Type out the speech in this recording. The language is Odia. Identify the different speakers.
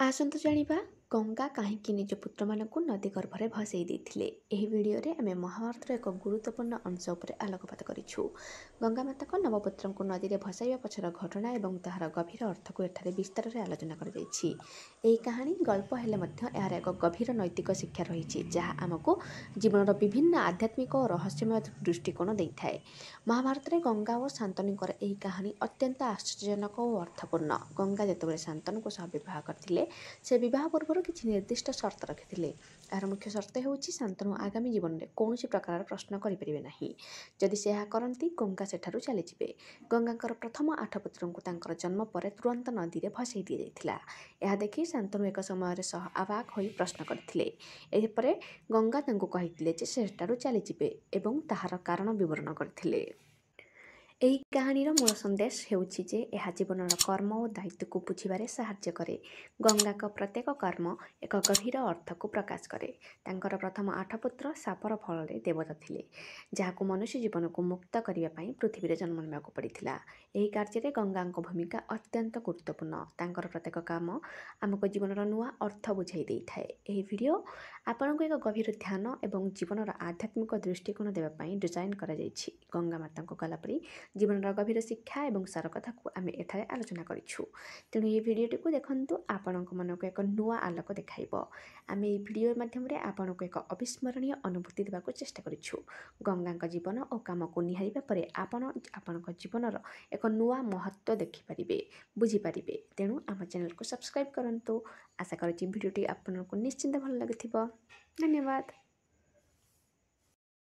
Speaker 1: ଆସନ୍ତୁ ଜାଣିବା ଗଙ୍ଗା କାହିଁକି ନିଜ ପୁତ୍ରମାନଙ୍କୁ ନଦୀ ଗର୍ଭରେ ଭସାଇ ଦେଇଥିଲେ। ଏହି ଭିଡ଼ିଓରେ ଆମେ ମହାଭାରତର ଏକ ଗୁରୁତ୍ୱପୂର୍ଣ୍ଣ ଅଂଶ ଉପରେ ଆଲୋକପାତ କରିଛୁ। ଗଙ୍ଗା ମାତାଙ୍କ ନବପୁତ୍ରଙ୍କୁ ନଦୀରେ ଭସାଇବା ପଛର ଘଟଣା ଏବଂ ତାହାର ଗଭୀର ଅର୍ଥକୁ ଏଠାରେ ବିସ୍ତାରରେ ଆଲୋଚନା କରାଯାଇଛି। ଏହି କାହାଣୀ ଗଳ୍ପ ହେଲେ ମଧ୍ୟ ଏହାର ଏକ ଗଭୀର ନୈତିକ ଶିକ୍ଷା ରହିଛି, ଯାହା ଆମକୁ ଜୀବନର ବିଭିନ୍ନ ଆଧ୍ୟାତ୍ମିକ ଓ ରହସ୍ୟମୟ ଦୃଷ୍ଟିକୋଣ ଦେଇଥାଏ। ମହାଭାରତରେ ଗଙ୍ଗା ଓ ଶାନ୍ତନୁଙ୍କର ଏହି କାହାଣୀ ଅତ୍ୟନ୍ତ ଆଶ୍ଚର୍ଯ୍ୟଜନକ ଓ ଅର୍ଥପୂର୍ଣ୍ଣ। ଗଙ୍ଗା ଯେତେବେଳେ ଶାନ୍ତନୁଙ୍କ ସହ ବିବାହ କରିଥିଲେ, ସେ ବିବାହ ପୂର୍ବରୁ କିଛି ନିର୍ଦ୍ଦିଷ୍ଟ ସର୍ତ୍ତ ରଖିଥିଲେ। ଏହାର ମୁଖ୍ୟ ସର୍ତ୍ତ ହେଉଛି, ଶାନ୍ତନୁ ଆଗାମୀ ଜୀବନରେ କୌଣସି ପ୍ରକାରର ପ୍ରଶ୍ନ କରିପାରିବେ ନାହିଁ। ଯଦି ସେ ଏହା କରନ୍ତି, ଗଙ୍ଗା ସେଠାରୁ ଚାଲିଯିବେ। ଗଙ୍ଗାଙ୍କର ପ୍ରଥମ 8 ପୁତ୍ରଙ୍କୁ ତାଙ୍କର ଜନ୍ମ ପରେ ତୁରନ୍ତ ନଦୀରେ ଭସାଇ ଦିଆଯାଇଥିଲା। ଏହା ଦେଖି ଶାନ୍ତନୁ ଏକ ସମୟରେ ସହ ଆବାକ୍ ହୋଇ ପ୍ରଶ୍ନ କରିଥିଲେ। ଏହାପରେ ଗଙ୍ଗା ତାଙ୍କୁ କହିଥିଲେ ଯେ ସେ ସେଠାରୁ ଚାଲିଯିବେ ଏବଂ ତାହାର କାରଣ ବିବରଣ କରିଥିଲେ। ଏହି କାହାଣୀର ମୂଳ ସନ୍ଦେଶ ହେଉଛି ଯେ ଏହା ଜୀବନର କର୍ମ ଓ ଦାୟିତ୍ୱକୁ ବୁଝିବାରେ ସାହାଯ୍ୟ କରେ। ଗଙ୍ଗାଙ୍କ ପ୍ରତ୍ୟେକ କର୍ମ ଏକ ଗଭୀର ଅର୍ଥକୁ ପ୍ରକାଶ କରେ। ତାଙ୍କର ପ୍ରଥମ 8 ପୁତ୍ର ଶାପର ଫଳରେ ଦେବତା ଥିଲେ, ଯାହାକୁ ମନୁଷ୍ୟ ଜୀବନକୁ ମୁକ୍ତ କରିବା ପାଇଁ ପୃଥିବୀରେ ଜନ୍ମ ନେବାକୁ ପଡ଼ିଥିଲା। ଏହି କାର୍ଯ୍ୟରେ ଗଙ୍ଗାଙ୍କ ଭୂମିକା ଅତ୍ୟନ୍ତ ଗୁରୁତ୍ୱପୂର୍ଣ୍ଣ। ତାଙ୍କର ପ୍ରତ୍ୟେକ କାମ ଆମକୁ ଜୀବନର ନୂଆ ଅର୍ଥ ବୁଝାଇ ଦେଇଥାଏ। ଏହି ଭିଡ଼ିଓ ଆପଣଙ୍କୁ ଏକ ଗଭୀର ଧ୍ୟାନ ଏବଂ ଜୀବନର ଆଧ୍ୟାତ୍ମିକ ଦୃଷ୍ଟିକୋଣ ଦେବା ପାଇଁ ଡିଜାଇନ୍ କରାଯାଇଛି। ଗଙ୍ଗା ମାତାଙ୍କୁ ଗଲା ପରି ଜୀବନର ଗଭୀର ଶିକ୍ଷା ଏବଂ ସାର କଥାକୁ ଆମେ ଏଠାରେ ଆଲୋଚନା କରିଛୁ। ତେଣୁ ଏହି ଭିଡ଼ିଓଟିକୁ ଦେଖନ୍ତୁ, ଆପଣଙ୍କ ମନକୁ ଏକ ନୂଆ ଆଲୋକ ଦେଖାଇବ। ଆମେ ଏହି ଭିଡ଼ିଓ ମାଧ୍ୟମରେ ଆପଣଙ୍କୁ ଏକ ଅବିସ୍ମରଣୀୟ ଅନୁଭୂତି ଦେବାକୁ ଚେଷ୍ଟା କରିଛୁ। ଗଙ୍ଗାଙ୍କ ଜୀବନ ଓ କାମକୁ ନିହାରିବା ପରେ ଆପଣ ଆପଣଙ୍କ ଜୀବନର ଏକ ନୂଆ ମହତ୍ତ୍ୱ ଦେଖିପାରିବେ, ବୁଝିପାରିବେ। ତେଣୁ ଆମ ଚ୍ୟାନେଲକୁ ସବସ୍କ୍ରାଇବ୍ କରନ୍ତୁ। ଆଶା କରୁଛି ଭିଡ଼ିଓଟି ଆପଣଙ୍କୁ ନିଶ୍ଚିନ୍ତ ଭଲ ଲାଗୁଥିବ। ଧନ୍ୟବାଦ।